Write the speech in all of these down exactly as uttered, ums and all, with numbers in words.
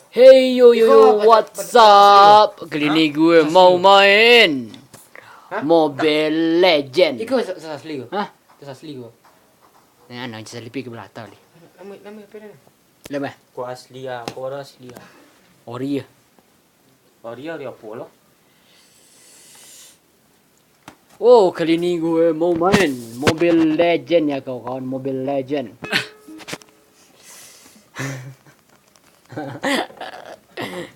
Hey yo yo yo, what's up? Kali ni gue mau main Mobile Legend. Iko sa-, sa-, asli ko. Hah? Itu asli ko. Nah, nang cisa lipi ke belakang ni. Nama, nama apa dia? Nama? Ko asli ah, ko orang asli ah. Ori ya. Ori, ori apa lah? Oh, kali ni gue mau main Mobile Legend ya kawan-kawan, Mobile Legend.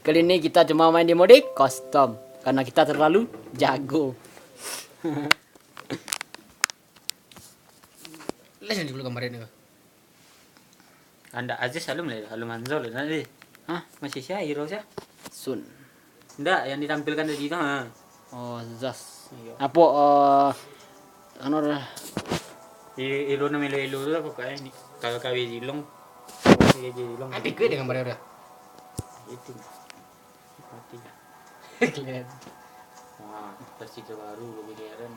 Kali ni kita cuma main di mode custom karena kita terlalu jago. Lihat dulu gambarnya ni. Andak Aziz Alum lah, Alum Anzol lah, nak deh. Hah? Masih sia, hero sia? Sun. Ndak, yang ditampilkan tadi tu, ha. Oh, Zas. Iyo. Apo, eh, anu dah. Hero, hero nan elo-elo tu lah pokoknya ni. Kalau kawin Zilong. Kawin Zilong. Nanti gue dengan mereka. Itu. Mati. Kalian. Wah, pasti terbaru lebih heran.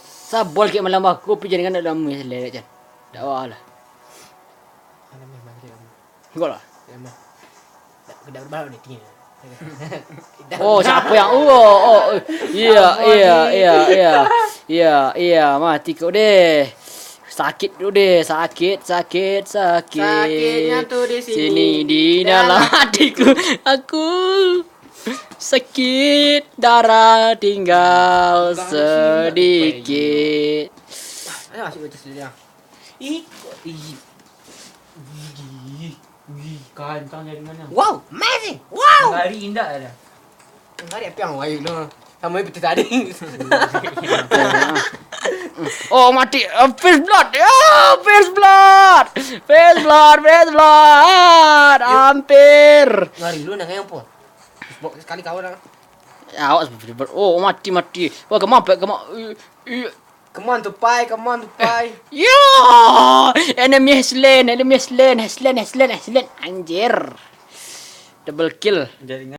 Sabol kek malam aku, tapi jangan ada lama ya, lelek, Jan. Dak apa lah. Mana meh, mana dia kamu? Enggak lah. Ya, meh. Dak, dak berbalok ni, tinggi. Oh, siapa yang, oh, oh, oh. Iya, iya, iya, iya. Iya, iya, mati kau deh. Sakit tu deh, sakit, sakit, sakit. Sakitnya tu di sini, di dalam hatiku. Aku sakit, darah tinggal sedikit. Ayo masuk ke atas dulu ya. Ih, kok, ih. Gigi. Wih, kancang jaringannya. Wow, amazing. Wow. Mengari indak ada. Mengari apa yang wayu lo? Sama itu tadi. Oh, mati. Eh, first blood. Ya, first blood. First blood, first blood. Hampir. Ngari lu nang yang apa? Sekali kawan lah. Ya, awak first blood. Oh, mati, mati. Wah, kemapek, kemapek. Come on, Tupai, come on, Tupai. Yo! Enemy has slain, enemy has slain, has slain, has slain, has slain. Anjir. Double kill. Jaringan.